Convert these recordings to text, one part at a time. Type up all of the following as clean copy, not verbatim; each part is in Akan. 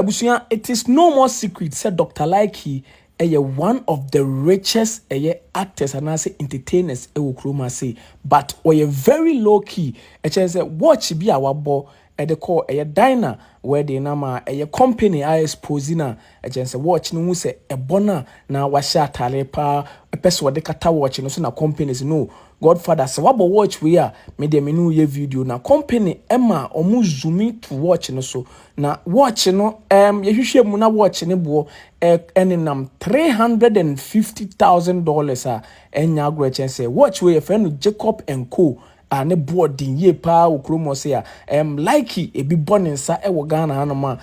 Abusua, it is no more secret sɛ Dr. Likee ɛyɛ one of the richest ɛyɛ actors anaasɛ entertainers ɛwɔ kurom ase, but ɔyɛ very low key. Ɛkyerɛ sɛ watch bi a wabɔ ɛde kɔ ɛyɛ diner wedding nam a ɛyɛ company a expose na ɛkyerɛ sɛ watch no ho sɛ ɛbɔ no a na wahyɛ ataare paa, ɛpɛ sɛ ɔde kata watch no so na companies no, "Godfather, sɛ wabɔ watch wei a, me deɛ me ne wo yɛ video." Na company ɛma ɔmo zoom to watch no so na watch no yɛhwehwɛ mu na watch no boɔ ɛnenam $350,000 a ɛnya agorɔ. Kyɛn sɛ watch wei yɛfrɛ no Jacob and Co a ne boɔ den yie paa wɔ kurom hɔ sɛ a Likee ebi bɔ ne nsa ɛwɔ Ghana hanom a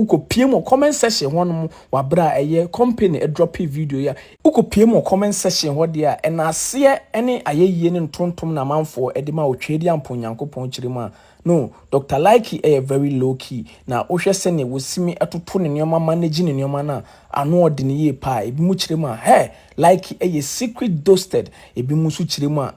wokɔpie mu wɔ comment section hɔnom wabere a ɛyɛ company ɛdrop video yi a, wokɔpie mu wɔ comment section hɔ deɛ a, ɛna aseɛ ɛne ayɛyie ne ntontom na amanfoɔ ɛde ma otwa di ampo Nyankopɔn kyerɛ mu a no, Dr. Likee ɛyɛ very low key. Na wohwɛ sɛnea wɔsimi ɛtoto ne nneɛma, manage ne nneɛma no a, ano ɔde ne yie paa. Ebi mu kyerɛ mu a, hey, Likee ɛyɛ secret dosted. Ebi mu nso kyerɛ mu a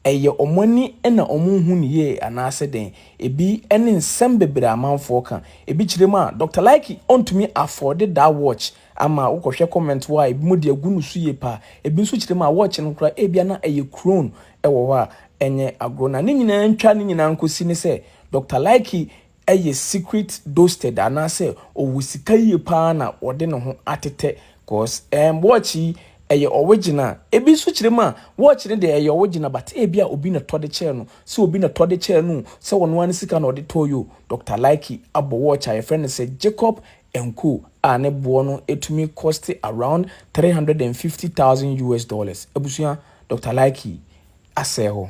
ɛyɛ ɔmo ani na ɔmo hu ne yie anaasɛ den. Ebi ne nsɛm bebree amanfoɔ ka. Ebi kyerɛ mu a, Dr. Likee ɔntumi afford that watch ama wokɔhwɛ comment hɔ a, ebi mu de agu no so yie paa. Ebi nso kyerɛ mu a, watch no koraa ebia na ɛyɛ clone ɛwɔ hɔ a ɛnyɛ agorɔ. Na ne nyinaa ntwa ne nyinaa nkosi ne sɛ Dr. Likee ɛyɛ secret dosted anaasɛ ɔwɔ sika yie paa na ɔde ne ho atetɛ, 'cause watch yi ɛyɛ original. Ebi nso kyerɛ mu a, watch no deɛ, ɛyɛ original, but ebi a obi na tɔ de kyerɛ no sɛ obi na tɔ de kyerɛ no sɛ ɔno ara ne sika na ɔde tɔ yi o. Dr. Likee abɔ watch a yɛfrɛ no sɛ Jacob and Co a ne boɔ no etumi cost around US$350,000. Abusua, Dr. Likee asɛe hɔ.